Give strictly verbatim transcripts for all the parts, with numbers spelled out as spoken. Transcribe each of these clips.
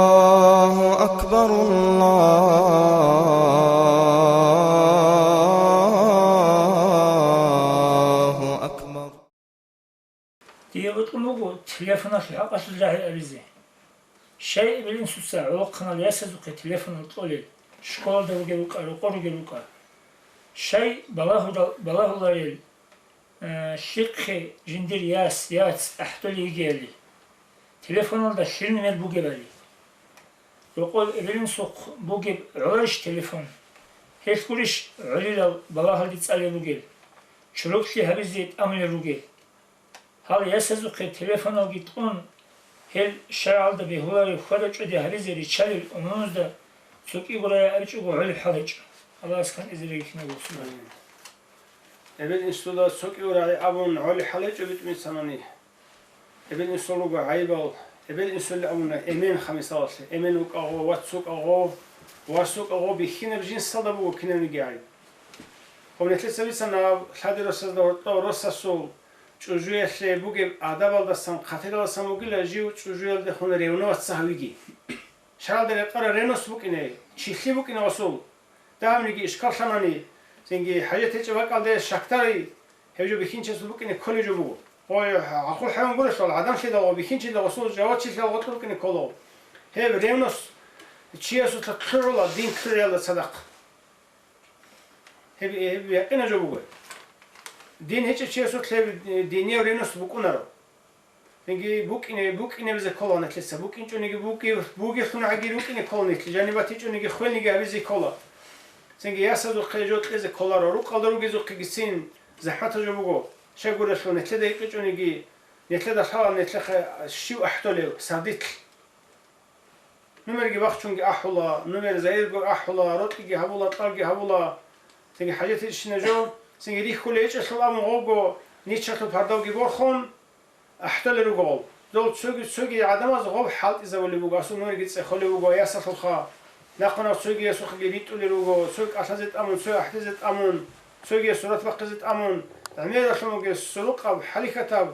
الله أكبر، الله أكبر. Дие бокьун буго телефоналъул хӀакъалъулъ рагӀи абизе. Щай эбел-инсуца гӀолохъанал ясазухъе телефонал кьолел, школалда ругел рукӀа, рокъор ругел рукӀа? Щай балагьурал-, балагьуларел, э, лъихъе жиндир яс, яц ахӀдолей йигиали? Телефоналда лъил нумер бугебали? Рокъов эбел-инсухъ бугеб гӀоларищ телефон? Гьелъ гурищ гӀолилал балагьалде цӀалел ругел, чороклъи гьабизе тӀамулел ругел? Гьал ясазухъе телефоналги кьун, гьел шаргӀалда бегьулареб хьвада-чӀвади гьабизе риччалел умумузда цо кӀиго рагӀи абичӀого гӀолеб хӀал гьечӀо. Аллагьас кантӀизереги кинабго гьесул. Эбел-инсуда цо кӀиго рагӀи абун гӀолеб хӀал гьечӀо битӀун бицанани. Эбел-инсул руго гӀайибал, эбел-инсулли абуна, эмен, ха, мисалалъе, эмен вукӀагъо, вац вукӀагъо, вас вукӀагъо бихьинаб жинсалда буго кинабниги гӀайиб. Гьаб нилъеца бицана гьаб лъади росазда гьоркьоб росасул чӀужуялъе бугеб адабалдасан, хъатиралдасан бугила жив чӀужуялдехун ревноваться гьавиги. ШаргӀалда рекъараб ревность букӀине, чилъи букӀине асул. Дагьабниги ишкаллъанани, цинги хӀажат гьечӀеб бакӀалде щакдари, гьев жо бихьинчиясул букӀине кколеб жо буго. Ой, гӀакъуба хӀайван гурелъул, гӀадамлъидал ва бихьинчидал асул жавабчилъидал гъоркь букӀине ккола. Гьеб ревность чиясулъа лъугӀула дин лъугӀиялда цадахъ. Гьеб, гьеб якъинаб жо буго. Дин гьечӀев чиясулъ гьеб динияв ревность букӀунаро. Цинги букӀине, букӀинебизе ккола нилъеца. БукӀинчӀониги буги-, бугелъун гӀаги рукӀине ккола нилъ. Жаниб батичӀониги хвелниги гьабизе ккола. Цинги ясазухъе жо кьезе кколаро. Рукъалда ругезухъегицин захӀматаб жо буго. Щайгурелъул нилъеда гьикъичӀониги, нилъеда лъала нилъехъе щив ахӀдолев, сардилъ. Нумерги бахчунги ахӀула, нумер заирго ахӀула, рокьиги гьабула, кьалги гьабула. Цинги хӀажатищина жо, цинги рихьулей гьечӀелъул абун гъобго ничалъул пардавги борхун, ахӀдолел руго гъоб. Дол цоги-цоги гӀадамаз гъоб хӀалтӀизабулеб буго, асул нуриги цӀехолеб буго ясалъулха. Нахъван цогиясухъеги ритӀулел руго, цоги кӀалъазе тӀамун, цоги ахӀдезе тӀамун, цогияс сурат бахъизе тӀамун, гӀемералъун бугеб сурукъаб, хӀалихьатаб,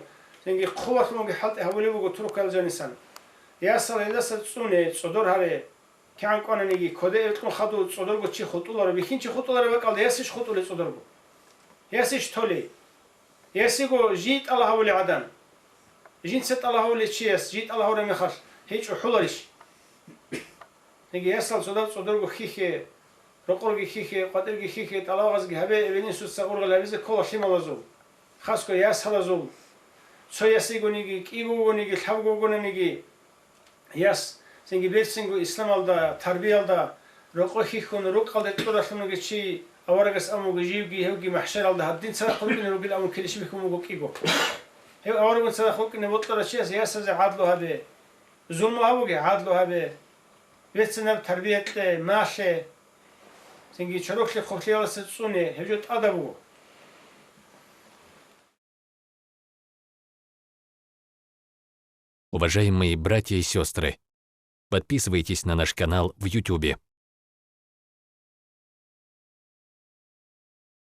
цинги хъубалъун бугеб хӀалтӀи гьабулеб буго туркаялъ жанисан. Ясал гьелдаса цӀуне, цӀодор гьаре. КигӀан кӀвананиги, кодеги кьун хадув цӀодорго чи хутӀуларо, бихьинчи хутӀулареб бакӀалда ясищ хутӀулей цӀодорго? Ясищ толей? Ясиго жий тӀалаб гьабулей гӀадан. Жинца тӀалаб гьабулей чияс жий тӀалаб гьабураб мехалъ, гьей чӀухӀуларищ? Яги ясал цодаб цӀодорго хьихье, рокъорги хьихье, къватӀирги хьихье, тӀалабазги гьабе, эбел-инсуца ургъел гьабизе ккола лъималазул, хасго ясалазул. Цо ясигониги, кӀиго вугониги, лъабго вугонаниги, яс, цинги берцинго исламалда, тарбиялда, рокъо хьихьун, рукъалде кьуралъун вугев чи аварагас абун вуго, живги гьевги махӀшаралда гьадин цадахъ рукӀине ругел абун килищ бихьун вуго кӀиго. Гьев аварагун цадахъ рукӀине бокьарав чияс ясазе гӀадлу гьабе. Зулму гьабуге, гӀадлу гьабе. Берцинаб тарбия кье, малъе. Цинги чороклъи хъублъиялдаса цӀуне, гьеб жо тӀадаб буго. Уважаемые братья и сестры, подписывайтесь на наш канал в Ютубе.